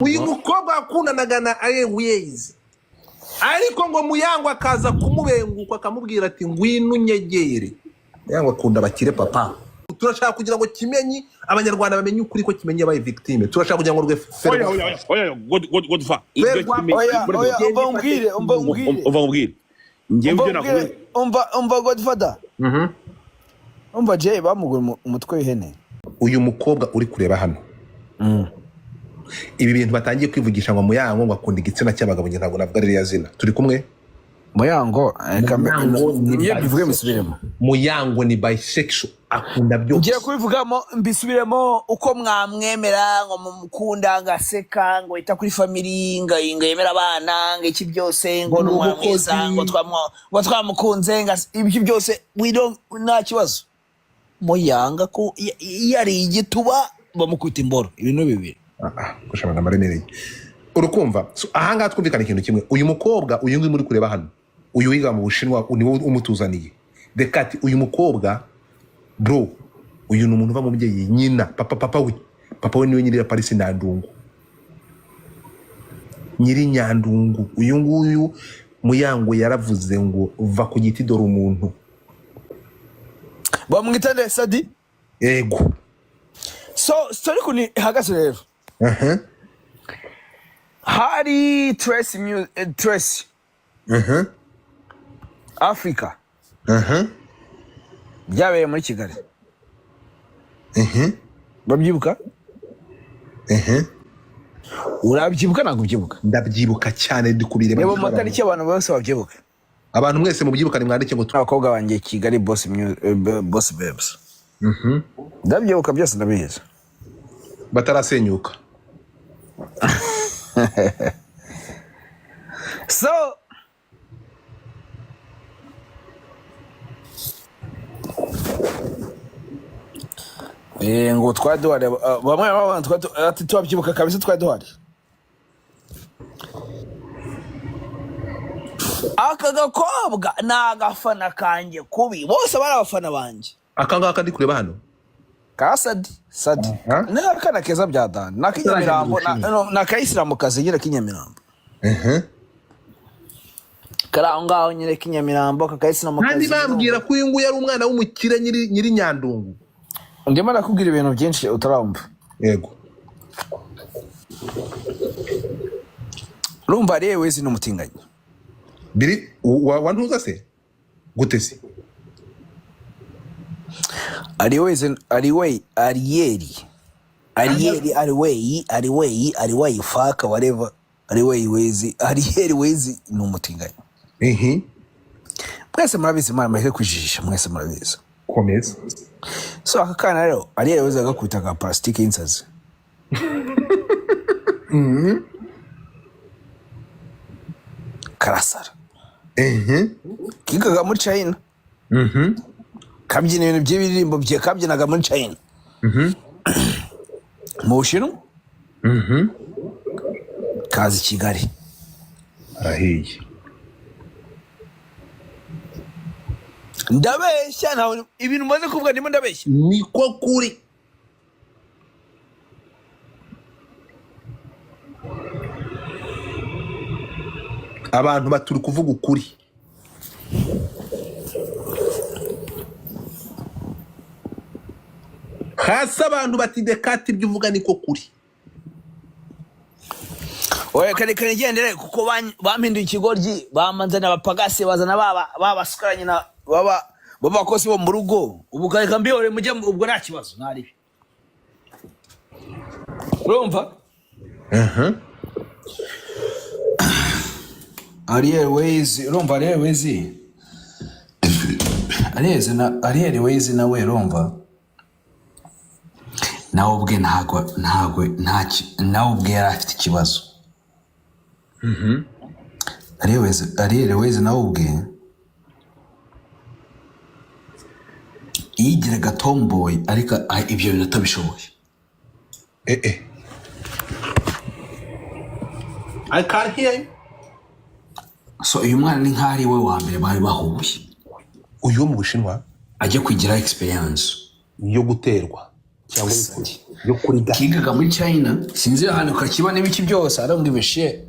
Uyu mukobwa wakundanaga na Ariel Wayz, ariko ngo Muyango akaza kumubenguka, akamubwira ati: "Ngwino unyegere." Muyango akunda abakire, papa. Turashaka kugira ngo Kimenyi, Abanyarwanda bamenye ukuri ko Kimenyi yabaye victime. Turashaka kugira ngo rwe Oya, oya, oya, God, God, Godfa, ibyo Ferwa- Kimenyi. Oya, oya, umva umbwire, umva umbwire. Umva nkubwire, njyewe Umva ibyo umbwire. nakubwira. Umva, umva, Godfather. Umva, Jay bamugura umutwe w'ihene. Uyu mukobwa uri kureba hano, ibi bintu batangiye kwivugisha ngo Muyango ngo akunda igitsina cy'abagabo, njye ntabwo navuga ririya zina. Turi kumwe? Muyango, Muyango ni niyo bivuge, mbisubiremo. Muyango ni bisexual, akunda byose. Ngiye kubivugamo, mbisubiremo. Uko mwamwemera ngo mumukunda, ngo aseka, ngo yita kuri family, ngo yemera abana, ngo iki byose, ngo Ni ni umwana umukozi. mwiza, ngo twamukunze, ngo ibyo byose we don't, nta kibazo. Muyanga ko iyo ari igituba bamukubita imboro, ibintu bibiri. Ah, ah, kurusha amagambo aremereye, urukumva. So, ahangaha twumvikana ikintu kimwe. Uyu mukobwa, uyu nguyu muri kureba hano, uyu wiga mu Bushinwa, niwe umutuzaniye Dekati. Uyu mukobwa, bro, uyu ni umuntu uva mu mubyeyi, nyina, papa, papa we niwe nyiri Parisi Nyandungu, nyiri Nyandungu. Uyu nguyu Muyango yaravuze ngo: "Va ku giti, dore umuntu." Bamwita nde? Sadi? Ego. So story ukuntu ihagaze rero, hari Trace Trace Africa, byabereye muri Kigali. Babyibuka? Urabyibuka? Ntabwo ubyibuka? Ndabyibuka cyane, ndi kubireba. Reba mu matariki, abantu bose babyibuka. Abantu mwese mubyibuka, nimwandike ngo Abakobwa banjye, Kigali Boss, Boss Babes, ndabyibuka byose, ndabizi. Batarasenyuka. So ngo twari duhari, bamwe bamwe ati tubabyibuka kabisa, twari duhari. Aka gakobwa ni agafana kanjye kubi, bose bari abafana banjye. Aka ngaka ndi kureba hano? Ka Sadi, Sadi. Aha. Ni akana keza bya dani, ni ak'inyamirambo, no, ni akayisilamukazi nyine k'inyamirambo. Kari aho ngaho nyine k'inyamirambo Kandi kakayisilamukazi. bambwira ko uyu nguyu ari umwana w'umukire, nyiri Nyandungu. Ndimo nakubwira ibintu byinshi utarumva. Yego. Urumva, ariye wese ni umutinganyi. Biri wa ntuza se gute se? Ari wese, ari we, Ariyeri, Ariyeri, ari weyi, ari weyi, ari weyi, faka, whatever, ari weyi wezi, Ariyeri wezi ni umutinganyi. Mwese murabizi, mwana mureke kwijijisha, mwese murabizi. Komeza. So aka kana rero, Ariyeri wezi agakubita ka plastique y'insazi, karasara. Kigaga muri China, kabyina ibintu by'ibiririmbo bye, kabyinaga muri China, mu Bushinwa, kaza i Kigali. Arahiye. Ndabeshya? Ntawe ibintu umaze kuvuga ndimo ndabeshya? Niko kuri. Abantu baturi kuvuga ukuri. Hasi abantu bati: "Dekati, ibyo uvuga niko kuri." Oya, kare kare igendere, kuko bampinduye ikigoryi, bamanzana abapagasi, bazana baba babasukaranye na baba babakozi bo mu rugo. Ubu kareka mbihore mujye ubwo nta kibazo ntaribi, urumva? Ariel Ways, urumva, Ariel Ways, Ariel na Ariel Ways nawe, urumva, nawe ubwe ntago nawe ubwe yari afite ikibazo. Ariel Ways, Ariel Ways nawe ubwe yigiraga tomboy, ariko ibyo bintu atabishoboye. Eh eh, I can't hear you. So uyu mwana ni nk'aho ari we wa mbere bari bahuye. Uyu wo mu Bushinwa? Ajya kugira experience yo guterwa cyangwa Sadi. Yo kuri ga. Kigaga muri China, sinzi ahantu kakiba n'ibiki byose. I don't give a shit.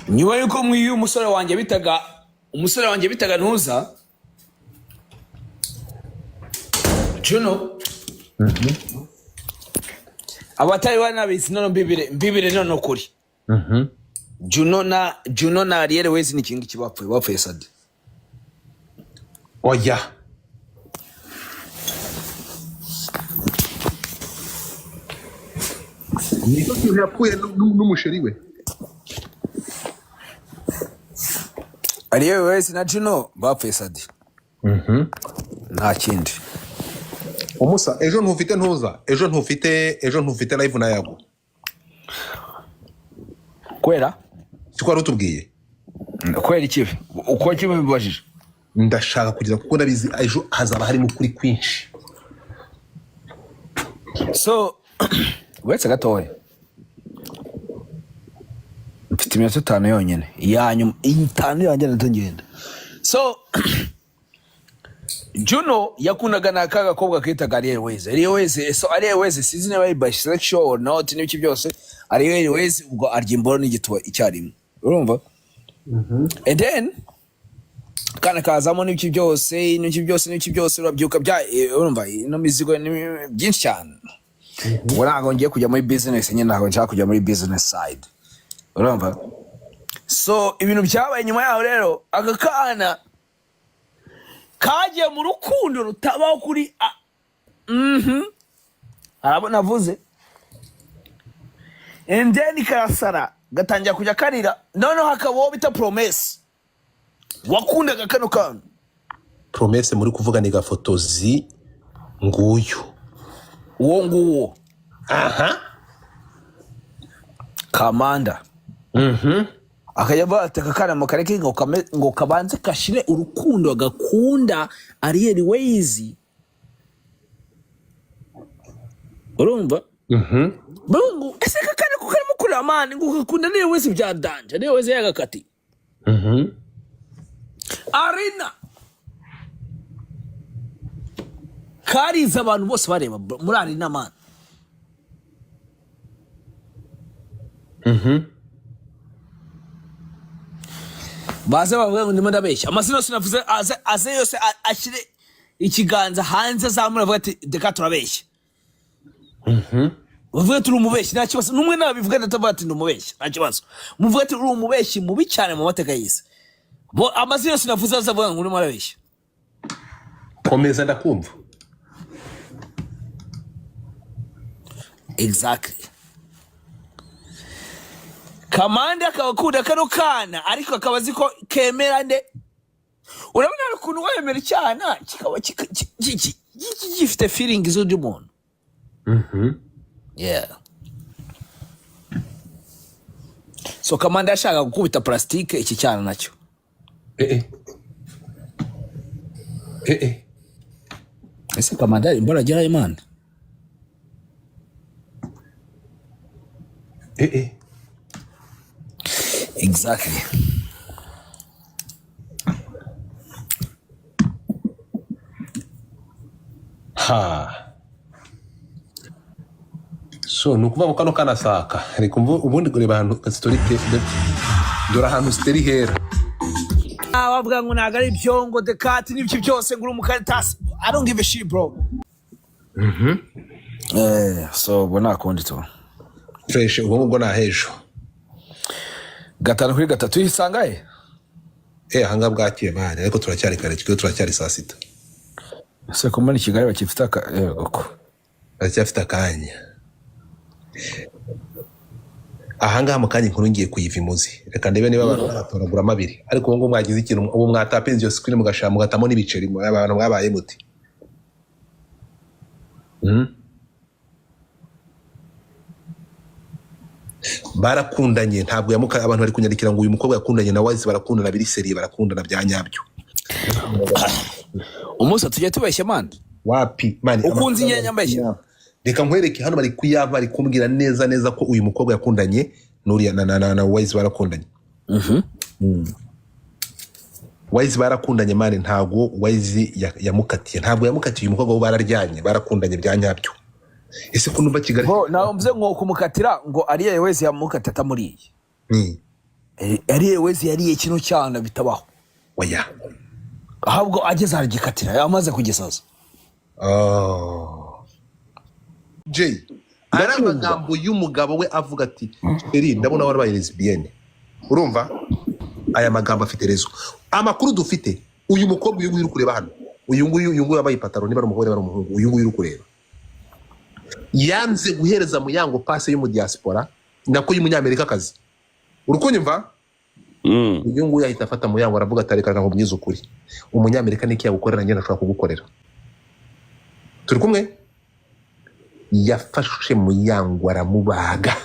Nyuma yuko mwiyu umusore wanjye bitaga ntuza Juno, abatari banabizi none mbibire mbibire none ukuri. Juno na Ariel Wayz ni ikintu bapfuye sadi. Oya. Nicyo kintu yapfuye n'umusheri we. Ariel Wayz na Juno bapfuye sadi, nta kindi. Umusa, ejo ntufite ntuza, ejo ntufite live na Yago? Kwera. Siko wari utubwiye? Kwera ikibi uko kibi bibajije. Ndashaka kugira, kuko ndabizi ejo hazaba harimo ukuri kwinshi. So uretse gatoya, mfite iminota 5 yonyine iya nyuma, 5 yanjye nato ngenda. So Juno yakundaga na ka gakobwa kitaga Ariel Wayz. Ariel Wayz, so Ariel Wayz sinzi niba ari bisexual or not n'ibiki byose. Ariel Wayz ubwo arya imboro n'igituba icyarimwe, urumva? And then kana kazamo n'ibiki byose n'ibiki byose n'ibiki byose, urabyuka bya urumva ino mizigo ni byinshi cyane. Ubwo ntabwo ngiye kujya muri business nyine, ntabwo nshaka kujya muri business side, urumva? So ibintu byabaye nyuma yaho rero, aka kana kagiye mu rukundo rutabaho kuri arabona avuze, and then karasara gatangira kujya karira. Noneho hakaba uwo bita Promesse wakundaga kano kantu. Promesse muri kuvuga ni gafotozi nguyu. Uwo nguwo. Aha. Kamanda akajya avuga ati aka kana mukareke ngo kabanze kashire urukundo gakunda Ariel Wayz, urumva? Ngo ese aka kana ko karimo kurira man, ngo gakunda Ariel Wayz bya danger, Ariel Wayz yagakati arena karize, abantu bose bareba muri arena man. Baze bavuga ngo ndimo ndabeshya, amazina yose navuze aze, aze yose ashyire ikiganza hanze azamura avuga ati reka turabeshya, bavuga ati uri umubeshyi, nta kibazo. N'umwe nabivuga ndatavuga ati ndi umubeshyi, nta kibazo. Muvuga ati uri umubeshyi mubi cyane mu mateka y'isi. Bo amazina yose navuze aze avuga ngo urimo arabeshya. Komeza, ndakumva. Exactly. Kamande akaba akunda kano kana, ariko akaba azi ko kemera nde. Urabona hari ukuntu wemera icyana kikaba gifite feeling z'undi muntu. Yeah, so Kamande yashakaga gukubita plastique iki cyana nacyo. Eh eh eh eh. Ese Kamande hari imbaraga agira Imana? Eh eh. Exactly. Ha, so ni ukuvuga ngo kano kanasaka reka ubundi kureba ahantu story dore ahantu story hera. Ah, bavuga ngo ntabwo ari ibyo, ngo The Cat n'ibiki byose, ngo uri umukaritasi. I don't give a shit, bro. So ubwo nta kundi tu. Fresh, ubwo ngubwo ni ahejo. 5 kuri 3 uyisanga he? Eh, ahangaha bwakiye man, ariko turacyari kare, kigo turacyari saa 6. Ese ko muri Kigali bakifite aka yego ko? Turacyafite akanya ahangaha. Mu kanya inkuru ngiye kuyiva imuzi. Reka ndebe niba abantu baratoraguramo abiri, ariko ubu ngubu mwagize ikintu, ubu mwatapinze iyo screen mugashaka mugatamo n'ibiceri, abantu mwabaye muti. Barakundanye, ntabwo yamuka. Abantu bari kunyandikira ngo uyu mukobwa yakundanye na Wayz, barakundana biri sérieux, barakundana bya nyabyo. Umunsi tujye tubeshya man. Wapi man. Ukunze inyanya mbeshya. Reka nkwereke hano, bari kuyampa, bari kumbwira neza neza ko uyu mukobwa yakundanye n'uriya na Wayz, barakundanye. Wayz barakundanye man, ntabwo Wayz yamukatiye, ntabwo yamukatiye uyu mukobwa, bo bararyanye, barakundanye bya nyabyo. Ese ko numva Kigali? Bro, nawe mvuze ngo kumukatira, ngo Ariel Wayz yamukatiye atamuriye. Ariel Wayz yariye kino cyana bitabaho. Oya. Ahubwo ageze aragikatira amaze kugisaza. Oh. Jay, ari Ndakumva. amagambo y'umugabo we avuga ati: "Chérie, ndabona warabaye lesbienne." Urumva aya magambo afite rezo. Amakuru dufite, uyu mukobwa, uyu nguyu uri kureba hano, uyu nguyu wambaye ipataro, niba ari umukobwa, niba ari umuhungu, uyu nguyu uri kureba, yanze guhereza Muyango passe y'umudiaspora, nako y'umunyamerikakazi. Uri kunyumva? Mm. Uyu nguyu ahita afata Muyango, aravuga ati: "Reka nkubwize ukuri, umunyamerika niki yagukorera, njye ndashobora kugukorera." Turi kumwe? Yafashe Muyango aramubaga.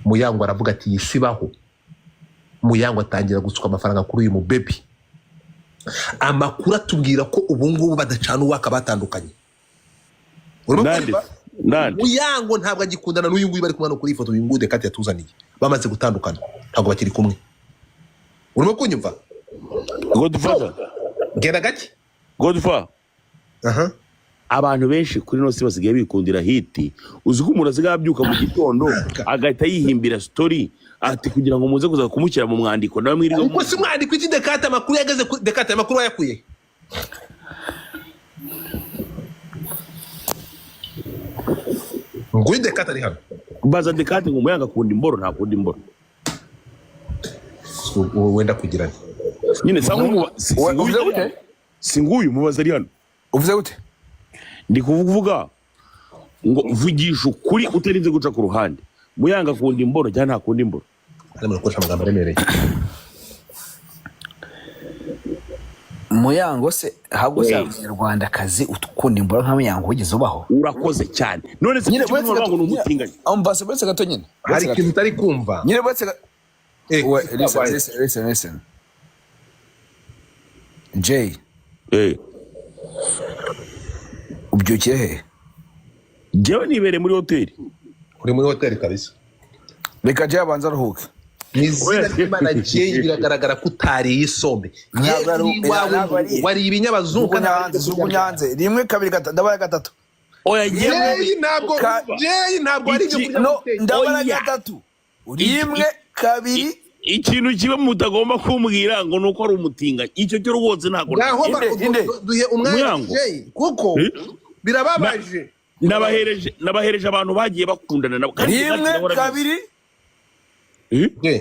Muyango aravuga ati: "Yisibaho." Muyango atangira gusuka amafaranga kuri uyu mubebi. Amakuru atubwira ko ubu ngubu badacana uwaka, batandukanye. Urimo Nande? kunyumva? Nande? Muyango ntabwo agikundana n'uyu nguyu bari kumwe hano kuri iyi foto. Uyu nguyu Dekate yatuzaniye, bamaze gutandukana, ntabwo bakiri kumwe. Urimo kunyumva? Godfather. Genda gake. Godfather. Aha. Abantu benshi kuri ino si basigaye bikundira hit. Uzi ko umuntu asigaye abyuka mu gitondo agahita yihimbira story, ati kugira ngo muze kuza kumushyira mu mwandiko nawe mwirirwa? Ariko si umwandiko iki? Dekate, amakuru yageze kuri Dekate, amakuru wayakuye? Nguyu Dekate ari hano. Baza Dekate ngo Muyango akunda imboro, ntakunda imboro? Ubu wenda kugira nti Nyine sa nk'umuba Uvuze gute? Si nguyu, mubaza, ari hano. Uvuze gute? Ndi kuvuga ngo vugisha ukuri utarinze guca ku ruhande: Muyango akunda imboro cyangwa ntakunda imboro? Arimo gukoresha amagambo aremereye. Muyango se, ahubwo se Wait. umunyarwandakazi ukunda imboro nka Muyango wigeze ubaho? Urakoze cyane. None se Nyine kuki uretse uvuga gato ngo ni umutinganyi? Umva se, uretse gato nyine. Hari Uretse gato. ikintu utari kumva. Nyine uretse Wait, listen, wabaye. listen, listen, listen. Jay, ubyukiye he? Njyewe nibereye muri hoteli. Uri muri hoteli kabisa. Reka Jay abanze aruhuke. Mu izina Oya. ry'Imana, Jay, biragaragara ko utariye isombe. Ntabwo ari- Yewe, iwawe ntabwo ari- wariye ibinyabazungu. Jugunya hanze, jugunya hanze. Rimwe, kabiri, gatatu, ndabaye gatatu. Oya, njyewe Jay, ntabwo Jay, ntabwo ari ibyo kurya No, hoteli. ndabara Oya. gatatu. Rimwe, kabiri. Ikintu kimwe mutagomba kumbwira ngo ni uko ari umutinganyi, icyo cyo rwose ntabwo Ngaho Inde, inde. duhe umwanya Muyango. Jay, kuko Eh? birababaje. Nabahereje abantu bagiye bakundana nabo kandi Rimwe, Dekate nawe arabizi. kabiri. Eh? Jay.